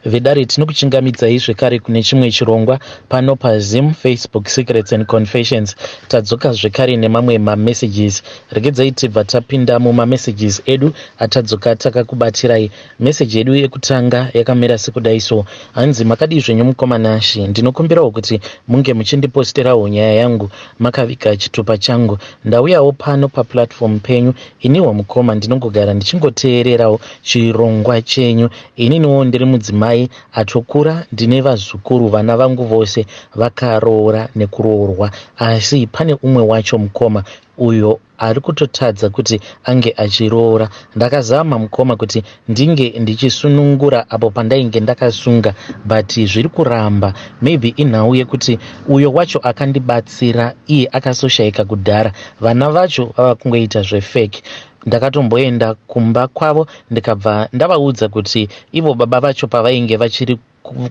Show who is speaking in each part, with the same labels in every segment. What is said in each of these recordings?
Speaker 1: Vedare, tinokuchingamidzai zvekare kune chimwe chirongwa pano paZim Facebook Secrets and Confessions. Tadzoka zvekare nemamwe mamessages. Regedzai tibva tapinda mumamessages edu atadzoka takakubatirai. Message yedu yekutanga yakamira sekudai so. Hanzi makadii zvenyu mukoma Nashy. Ndinokumbirawo kuti munge muchindiposterawo nyaya yangu makaviga chitupa changu. Ndauyawo pano paplatform penyu iniwo mukoma ndinongogara ndichingoteererawo chirongwa chenyu. Ininiwo ndiri mudzimai atokura ndine vazukuru vana vangu vose vakaroora nekuroorwa asi pane umwe wacho mukoma uyo ari kutotadza kuti ange achiroora. Ndakazama mukoma kuti ndinge ndichisunungura apo pandainge ndakasunga but zviri kuramba maybe inhau yekuti uyo wacho akandibatsira iye akasoshaika kudhara vana vacho vava kungoita zvefake. Ndakatomboenda kumba kwavo ndikabva ndavaudza kuti ivo baba vacho pavainge vachiri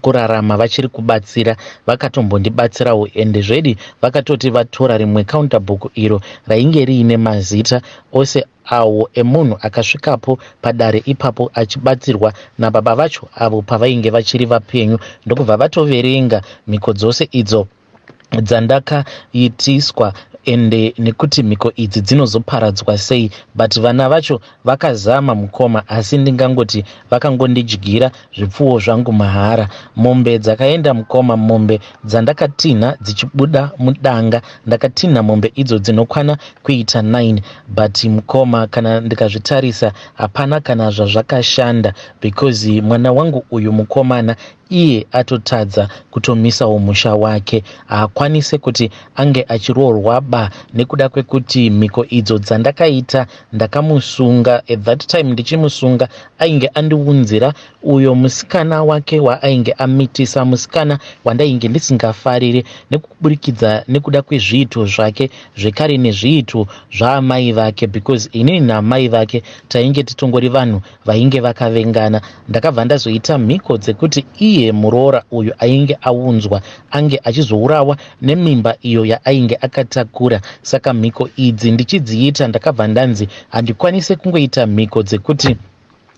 Speaker 1: kurarama vachiri kubatsira vakatombondibatsirawo ende zvedi vakatoti vatora rimwe counter book iro rainge riine mazita ose awo emunhu akasvikapo padare ipapo achibatsirwa nababa vacho avo pavainge vachiri vapenyu ndokubva vatoverenga mhiko dzose idzo dzandakaitiswa ende nekuti mhiko idzi dzinozoparadzwa sei but vana vacho vakazama mukoma asi ndingangoti vakangondidyira zvipfuwo zvangu mahara. Mombe dzakaenda mukoma mombe dzandakatinha dzichibuda mudanga ndakatinha mombe idzo dzinokwana kuita 9 but mukoma kana ndikazvitarisa hapana kana zvazvakashanda because mwana wangu uyu mukomana iye atotadza kutomisawo musha wake haakwanise kuti ange achiroorwa ba nekuda kwekuti mhiko idzo dzandakaita ndakamusunga at that time ndichimusunga ainge andiunzira uyo musikana wake waainge amitisa musikana wandainge ndisingafariri nekuburikidza nekuda kwezviito zvake zvekare nezviito zvaamai vake because inini naamai vake tainge titongori vanhu vainge vakavengana. Ndakabva ndazoita mhiko dzekuti iye muroora uyu ainge aunzwa ange achizourawa nemimba iyo yaainge akatakura. Saka mhiko idzi ndichidziita ndakabva ndanzi handikwanise kungoita mhiko dzekuti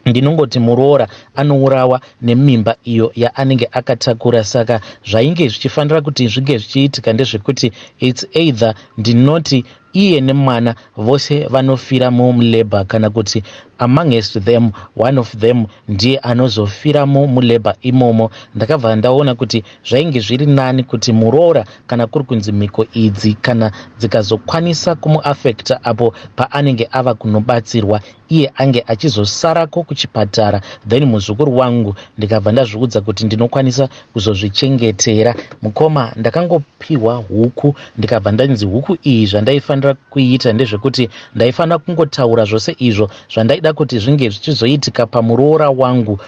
Speaker 1: ndinongoti muroora anourawa nemimba iyo yaanenge akatakura. Saka zvainge zvichifanira kuti zvinge zvichiitika ndezvekuti its either ndinoti iye nemwana vose vanofira mulabour kana kuti amongst them one of them ndiye anozofiramo mulabour imomo. Ndakabva ndaona kuti zvainge zviri nani kuti muroora kana kuri kunzi mhiko idzi kana dzikazokwanisa kumuafecta apo paanenge ava kunobatsirwa iye ange achizosarako kuchipatara then muzukuru wangu ndikabva ndazviudza kuti ndinokwanisa kuzozvichengetera. Mukoma ndakangopiwa huku ndikabva ndanzi huku iyi zvandaifanira kuiita ndezvekuti ndaifanira kungotaura zvose izvo zvandaida kuti zvinge zvichizoitika pamuroora wangu.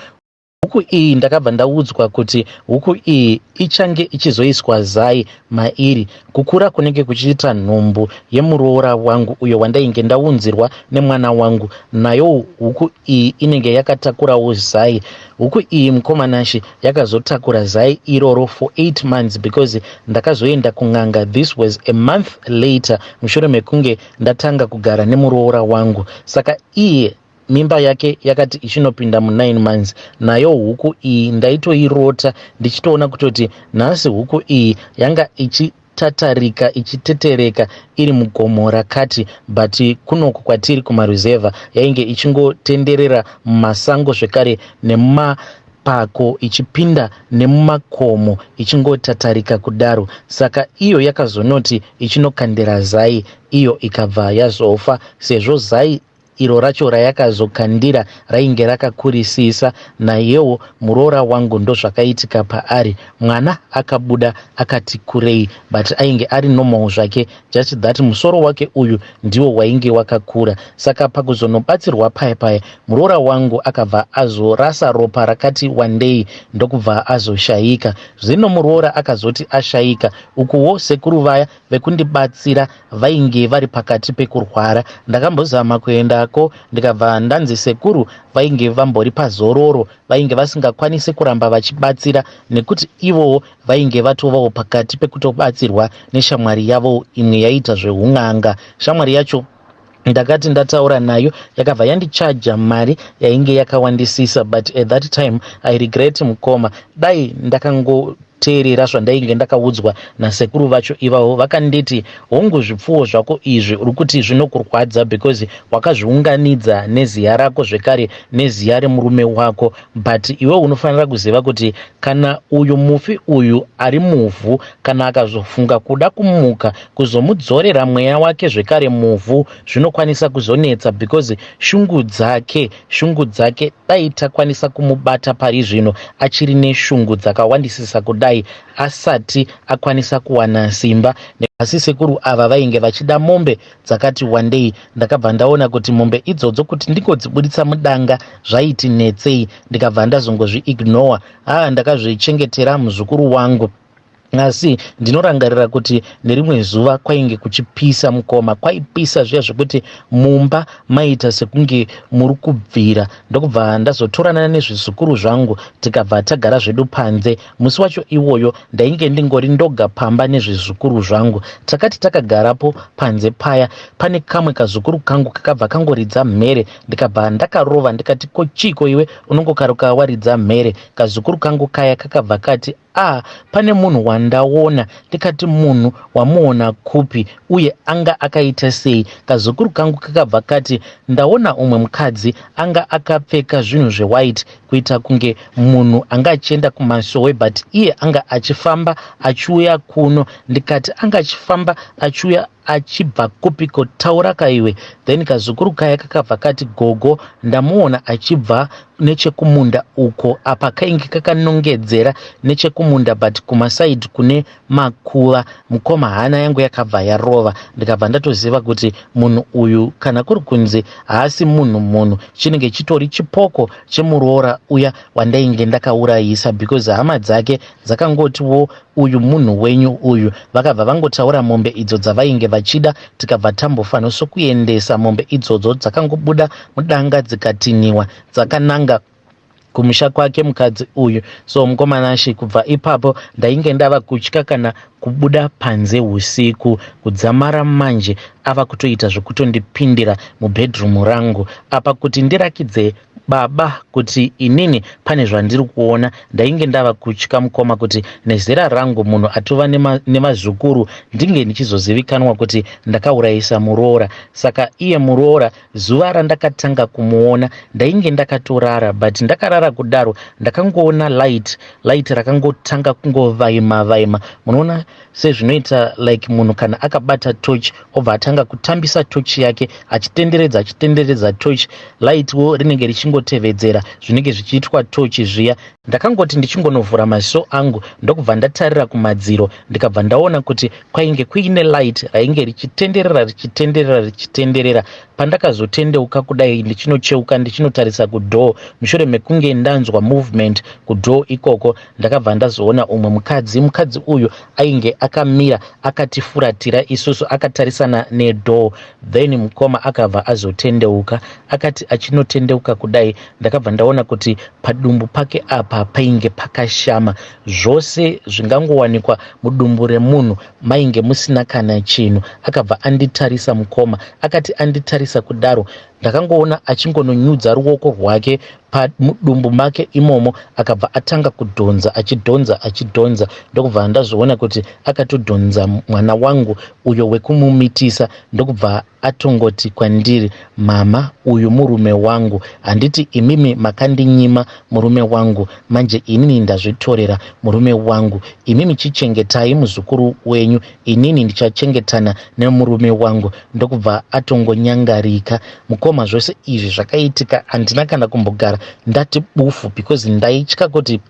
Speaker 1: Huku iyi ndakabva ndaudzwa kuti huku iyi ichange ichizoiswa zai mairi kukura kunenge kuchiita nhumbu yemuroora wangu uyo wandainge ndaunzirwa nemwana wangu. Nayowo huku iyi inenge yakatakurawo zai. Huku iyi mukoma Nashe yakazotakura zai iroro for 8 months because ndakazoenda kun'anga this was a month later mushure mekunge ndatanga kugara nemuroora wangu. Saka iye mimba yake yakati ichinopinda mu9 months nayo huku iyi ndaitoirota ndichitoona kutoti nhasi huku iyi yanga ichitatarika ichitetereka iri mugomo rakati but kunoku kwatiri kumaruzevha yainge ichingotenderera mumasango zvekare nemumapako ichipinda nemumakomo ichingotatarika kudaro. Saka iyo yakazonoti ichinokandira zai iyo ikabva yazofa sezvo zai iro racho rayakazokandira rainge rakakurisisa. Naiyewo muroora wangu ndozvakaitika paari. Mwana akabuda akati kurei but ainge ari normal zvake just that musoro wake uyu ndiwo wainge wakakura. Saka pakuzonobatsirwa paya paya muroora wangu akabva azorasa ropa rakati wandei ndokubva azoshayika. Zvino muroora akazoti ashayika ukuwo sekuru vaya vekundibatsira vainge vari pakati pekurwara. Ndakambozama kuendako ndikabva ndanzi sekuru vainge vambori pazororo vainge vasingakwanisi kuramba vachibatsira nekuti ivowo vainge vatovawo pakati pekutobatsirwa neshamwari yavo imwe yaiita zveun'anga. Shamwari yacho Ndakati ndataura nayo yakabva yandichaja mari yainge yakawandisisa, but at that time I regret, mukoma. Dai ndakangoteerera zvandainge ndakaudzwa nasekuru vacho ivavo. Vakanditi, "Hongu, zvipfuwo zvako izvi uri kuti zvinokurwadza because wakazviunganidza neziya rako, zvekare neziya remurume wako, but iwe unofanira kuziva kuti kana uyu mufi uyu ari muvhu, kana akazofunga kuda kumuka kuzomudzorera mweya wake zvekare muvhu, zvinokwanisa kuzonetsa because shungu dzake, dai takwanisa kumubata pari zvino achiri neshungu dzakawandisisa kudai, asati akwanisa kuwana simba." Asi sekuru ava vainge vachida mombe dzakati wandei. Ndakabva ndaona kuti mombe idzodzo kuti ndingodzibuditsa mudanga zvaiti netsei, ndikabva ndazongozviignora. Aa, ndakazvichengetera muzukuru wangu. Asi ndinorangarira kuti nerimwe zuva kwainge kuchipisa, mukoma. Kwaipisa zviya zvekuti mumba maita sekunge muri kubvira. Ndokubva ndazotorana nezvizukuru zvangu, tikabva tagara zvedu panze. Musi wacho iwoyo ndainge ndingori ndoga pamba nezvizukuru zvangu. Takati takagarapo panze paya, pane kamwe kazukuru kangu kakabva kangoridza mhere. Ndikabva ndakarova, ndikati, "Ko chiko iwe unongokaruka waridza mhere?" Kazukuru kangu kaya kakabva kati, "A, pane munhu wandaona." Ndikati, "Munhu wamuona kupi, uye anga akaita sei?" Kazukuru kangu kakabva kati, "Ndaona umwe mukadzi anga akapfeka zvinhu zvewhite, kuita kunge munhu anga achienda kumasowe, but iye anga achifamba achiuya kuno." Ndikati, "Anga achifamba achiuya achibva kupiko? Taura kaiwe." Then kazukuru kaya kakabva kati, "Gogo, ndamuona achibva nechekumunda uko." Apa kainge kakanongedzera nechekumunda, but kumasaidhi kune makuva. Mukoma, hana yangu yakabva yarova. Ndikabva ndatoziva kuti munhu uyu, kana kuri kunzi haasi munhu, munhu chinenge chitori chipoko chemuroora uya wandainge ndakaurayisa, because hama dzake dzakangotiwo, "Uyu munhu wenyu uyu." Vakabva vangotaura mombe idzo dzavainge vachida, tikabva tambofanira sokuendesa mombe idzodzo. Dzakangobuda mudanga, dzikatiniwa, dzakananga kumusha kwake mukadzi uyu. So mukoma Nashe, kubva ipapo ndainge ndava kutya kana kubuda panze usiku. Kudzamara manje ava kutoita zvekutondipindira mubedroom rangu. Apa kuti ndirakidze baba kuti inini pane zvandiri kuona, ndainge ndava kutya, mukoma, kuti nezera rangu, munhu atova nemazukuru, ndinge ndichizozivikanwa kuti ndakaurayisa muroora. Saka iye muroora, zuva randakatanga kumuona ndainge ndakatorara, but ndakarara kudaro ndakangoona light. Light rakangotanga kungovaima vaima. Munoona sezvinoita like munhu kana akabata torch, obva atanga kutambisa torch yake, achitenderedza, achitenderedza torch, lightwo rinenge richingotevedzera zvinenge zvichiitwa torch zviya. Ndakangoti ndichingonovhura maziso angu, ndokubva ndatarira kumadziro, ndikabva ndaona kuti kwainge kuine light rainge richitenderera, richitenderera, richitenderera. Pandakazotendeuka kudai, ndichinocheuka, ndichinotarisa kudoor, mushure mekunge ndanzwa movement kudoor ikoko, ndakabva ndazoona umwe mukadzi. Mukadzi uyu ainge akamira akatifuratira isusu, akatarisana nedoor. Then mukoma, akabva azotendeuka. Akati achinotendeuka kudai, ndakabva ndaona kuti padumbu pake apa painge pakashama. Zvose zvingangowanikwa mudumbu remunhu, mainge musina kana chinhu. Akabva anditarisa, mukoma. Akati anditarisa kudaro, ndakangoona achingononyudza ruoko rwake pamudumbu make imomo. Akabva atanga kudhonza, achidhonza, achidhonza, ndokubva ndazoona kuti akatodhonza mwana wangu uyo wekumumitisa. Ndokubva atongoti kwandiri, "Mama, uyu murume wangu. Handiti imimi makandinyima murume wangu? Manje inini ndazvitorera murume wangu. Imimi chichengetai muzukuru wenyu, inini ndichachengetana nemurume wangu." Ndokubva atongonyangarika. Mukoma, zvose izvi zvakaitika, handina kana kumbogara ndati bufu, because ndaitya kuti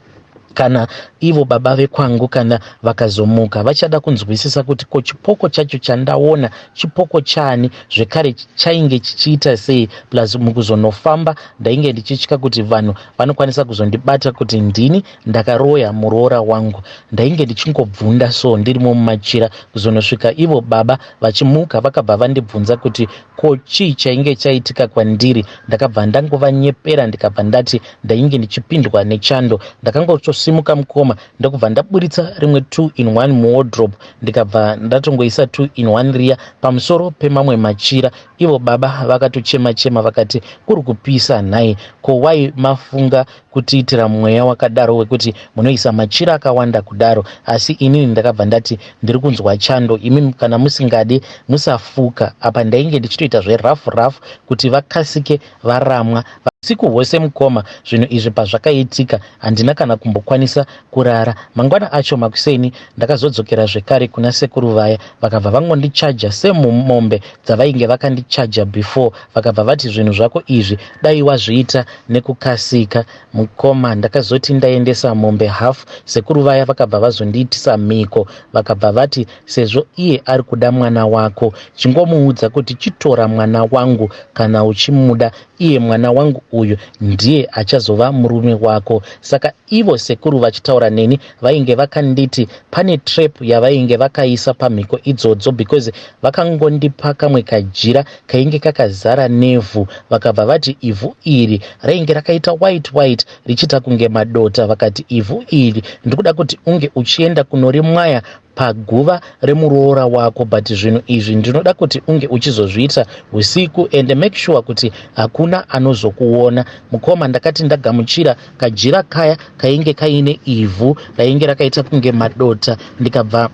Speaker 1: kana ivo baba vekwangu kana vakazomuka, vachada kunzwisisa kuti ko chipoko chacho chandaona chipoko chani, zvekare chainge chichiita sei. Plus mukuzonofamba ndainge ndichitya kuti vanhu vanokwanisa kuzondibata kuti ndini ndakaroya muroora wangu. Ndainge ndichingobvunda so ndirimo mumachira kuzonosvika ivo baba vachimuka. Vakabva vandibvunza kuti ko chii chainge chaitika kwandiri. Ndakabva ndangovanyepera, ndikabva ndati ndainge ndichipindwa nechando. Ndakangotosvika. Ndakazosimuka mukoma, ndokubva ndaburitsa rimwe 2 in 1 muwardrobe, ndikabva ndatongoisa 2 in 1 riya pamusoro pemamwe machira. Ivo baba vakatochema chema vakati, "Kuri kupisa nhai, ko wai mafunga kutiitira mweya wakadaro wekuti munoisa machira akawanda kudaro?" Asi inini ndakabva ndati, "Ndiri kunzwa chando, imi kana musingadi musafuka." Apa ndainge ndichitoita zverough rough kuti vakasike varamwa. Usiku hwose mukoma, zvinhu izvi pazvakaitika, handina kana kumbokwanisa kurara. Mangwana acho makuseni ndakazodzokera zvekare kuna sekuru vaya. Vakabva vangondichaja semombe dzavainge vakandichaja before. Vakabva vati, "Zvinhu zvako izvi dai wazviita nekukasika." Mukoma, ndakazoti ndaendesa mombe half, sekuru vaya vakabva vazondiitisa mhiko. Vakabva vati, "Sezvo iye ari kuda mwana wako, chingomuudza kuti chitora mwana wangu kana uchimuda. Iye mwana wangu uyu ndiye achazova murume wako." Saka ivo sekuru vachitaura neni, vainge vakanditi pane trap yavainge vakaisa pamhiko idzodzo, because vakangondipa kamwe kajira kainge kakazara nevhu. Vakabva vati ivhu iri rainge rakaita white white, richiita kunge madota. Vakati, "Ivhu iri ndikuda kuti unge uchienda kunorimwaya paguva remuroora wako, but zvinhu izvi ndinoda kuti unge uchizozviita usiku and make sure kuti hakuna anozokuona." Mukoma, ndakati ndagamuchira kajira kaya kainge kaine ivhu rainge rakaita kunge madota, ndikabva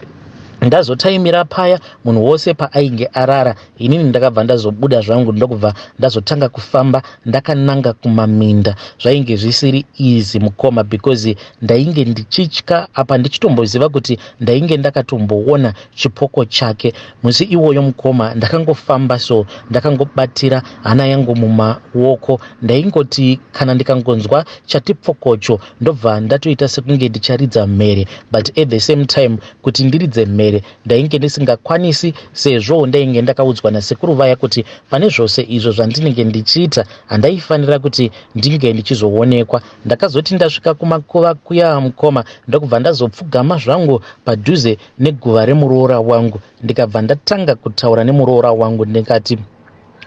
Speaker 1: ndazotaimira paya munhu wose paainge arara. Inini ndakabva ndazobuda zvangu, ndokubva ndazotanga kufamba ndakananga kumaminda. Zvainge zvisiri easy mukoma, because ndainge ndichitya, apa ndichitomboziva kuti ndainge ndakatomboona chipoko chake musi iwoyo. Mukoma, ndakangofamba so, ndakangobatira hana yangu mumaoko. Ndaingoti kana ndikangonzwa chati pfokocho, ndobva ndatoita sekunge ndicharidza mhere, but at the same time kuti ndiridze mhere ndainge ndisingakwanisi, sezvo ndainge ndakaudzwa nasekuru vaya kuti pane zvose izvo zvandinenge ndichiita handaifanira kuti ndinge ndichizoonekwa. Ndakazoti ndasvika kumakuva kuya mukoma, ndokubva ndazopfugama zvangu padhuze neguva remuroora wangu, ndikabva ndatanga kutaura nemuroora wangu. Ndikati,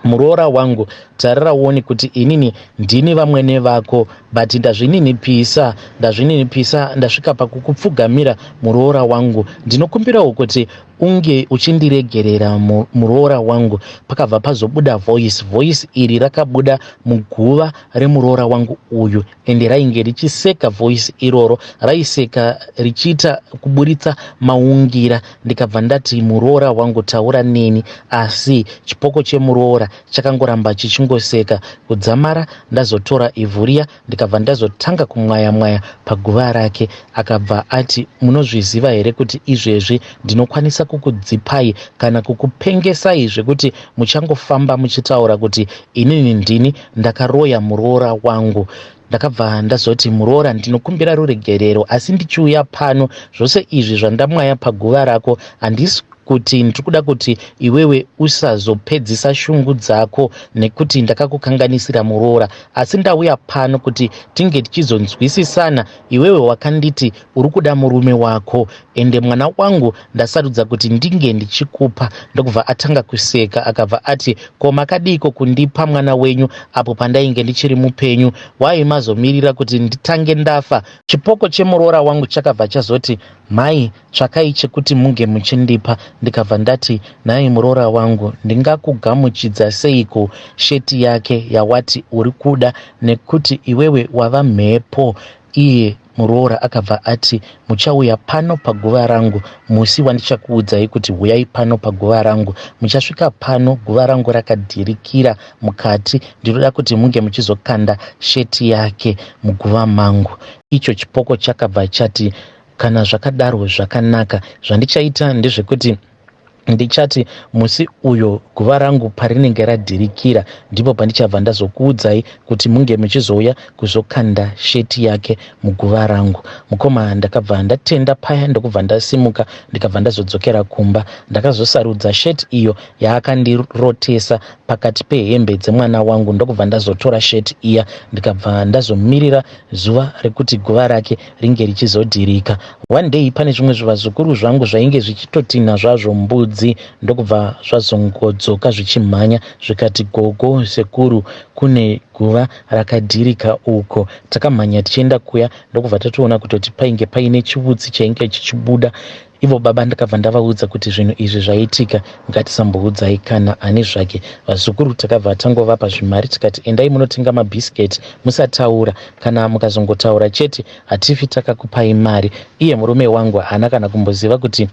Speaker 1: "Muroora wangu, tarira uone kuti inini ndini vamwene vako, but ndazvininipisa, ndazvininipisa, ndasvika pakukupfugamira. Muroora wangu, ndinokumbirawo kuti unge uchindiregerera, muroora wangu." Pakabva pazobuda voice. Voice iri rakabuda muguva remuroora wangu uyu, ende rainge richiseka. Voice iroro raiseka richiita kuburitsa maungira. Ndikabva ndati, "Muroora wangu, taura neni." Asi chipoko chemuroora chakangoramba chichingoseka. Kudzamara ndazotora ivhu riya, ndikabva ndazotanga kumwaya mwaya paguva rake. Akabva ati, "Munozviziva here kuti izvezvi ndinokwanisa kukudzipai kana kukupengesai zvekuti muchangofamba muchitaura kuti inini ndini ndakaroya muroora wangu?" Ndakabva ndazoti, "Muroora, ndinokumbira ruregerero, asi ndichiuya pano, zvose izvi zvandamwaya paguva rako, handisi kuti ndiri kuda kuti iwewe usazopedzisa shungu dzako nekuti ndakakukanganisira muroora, asi ndauya pano kuti tinge tichizonzwisisana. Iwewe wakanditi uri kuda murume wako, ende mwana wangu ndasarudza kuti ndinge ndichikupa." Ndokubva atanga kuseka. Akabva ati, "Ko makadiko kundipa mwana wenyu apo pandainge ndichiri mupenyu? Wai mazomirira kuti nditange ndafa?" Chipoko chemuroora wangu chakabva chazoti, "Mhai, tsvakai chekuti munge muchindipa." Ndikabva ndati, "Nhai muroora wangu, ndingakugamuchidza seiko sheti yake yawati uri kuda, nekuti iwewe wava mhepo?" Iye muroora akabva ati, "Muchauya pano paguva rangu musi wandichakuudzai kuti huyai pano paguva rangu. Muchasvika pano guva rangu rakadhirikira mukati. Ndinoda kuti munge muchizokanda sheti yake muguva mangu." Icho chipoko chakabva chati, "Kana zvakadaro zvakanaka. Zvandichaita ndezvekuti ndichati musi uyo guva rangu parinenge radhirikira, ndipo pandichabva ndazokuudzai kuti munge muchizouya kuzokanda sheti yake muguva rangu." Mukoma, ndakabva ndatenda paya, ndokubva ndasimuka, ndikabva ndazodzokera kumba. Ndakazosarudza sheti iyo yaakandirotesa pakati pehembe dzemwana wangu, ndokubva ndazotora sheti iya, ndikabva ndazomirira zuva rekuti guva rake ringe richizodhirika. One day pane zvimwe zvivazukuru zvangu zvainge zvichitotinha zvazvo mbudzi. mukadzi ndokubva zvazongodzoka zvichimhanya zvikati gogo sekuru kune guva rakadhirika uko. Takamhanya tichienda kuya ndokubva tatoona kutoti painge paine chiutsi chainge chichibuda. Ivo baba ndakabva ndavaudza kuti zvinhu izvi zvaitika ngatisamboudzai kana ani zvake. Vazukuru takabva tangovapa zvimari tikati endai munotenga mabiscuit musataura kana mukazongotaura chete hatifi takakupai mari. Iye murume wangu haana kana kumboziva kuti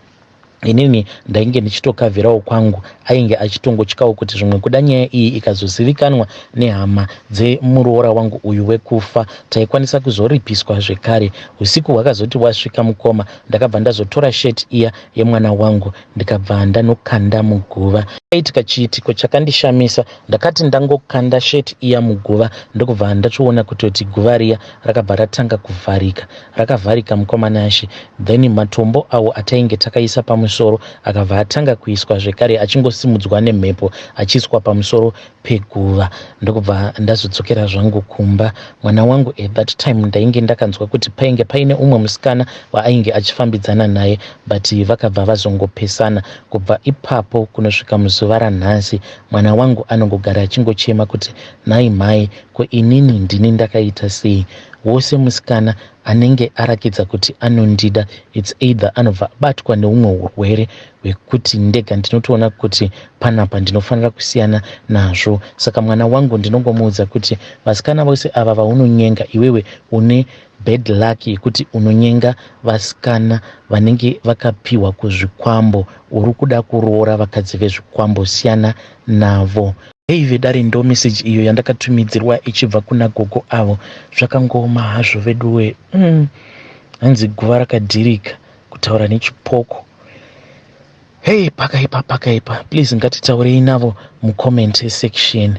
Speaker 1: inini ndainge ndichitokavhirawo kwangu ainge achitongotyawo kuti zvimwe kuda nyaya iyi ikazozivikanwa nehama dzemuroora wangu uyu wekufa taikwanisa kuzoripiswa zvekare. Usiku hwakazoti wasvika mukoma ndakabva ndazotora shirt iya yemwana wangu ndikabva ndanokanda muguva. Chakaitika chiitiko chakandishamisa ndakati ndangokanda shirt iya muguva ndokubva ndatoona kutoti guva riya rakabva ratanga kuvharika. Rakavharika mukoma Nashe then matombo awo atainge takaisa pamusoro akabva atanga kuiswa zvekare achingosimudzwa nemhepo achiiswa pamusoro peguva ndokubva ndazodzokera zvangu kumba. Mwana wangu at that time ndainge ndakanzwa kuti painge paine umwe musikana waainge achifambidzana naye but vakabva vazongopesana. Kubva ipapo kunosvika muzuva ranhasi mwana wangu anongogara achingochema kuti nhai mhai ko inini ndini ndakaita sei? Wose musikana anenge arakidza kuti anondida it's either anobva abatwa neumwe urwere hwekuti ndega ndinotoona kuti panapa ndinofanira kusiyana nazvo. Saka mwana wangu ndinongomuudza kuti vasikana vose ava vaunonyenga iwewe une bad luck yekuti unonyenga vasikana vanenge vakapiwa kuzvikwambo uri kuda kuroora vakadzi vezvikwambo siyana navo. Hey vedare ndo message iyo yandakatumidzirwa ichibva kuna gogo avo zvakangooma hazvo veduwe mm. Hanzi guva rakadhirika kutaura nechipoko hey pakaipa pakaipa please ngatitaurei navo mucomment section.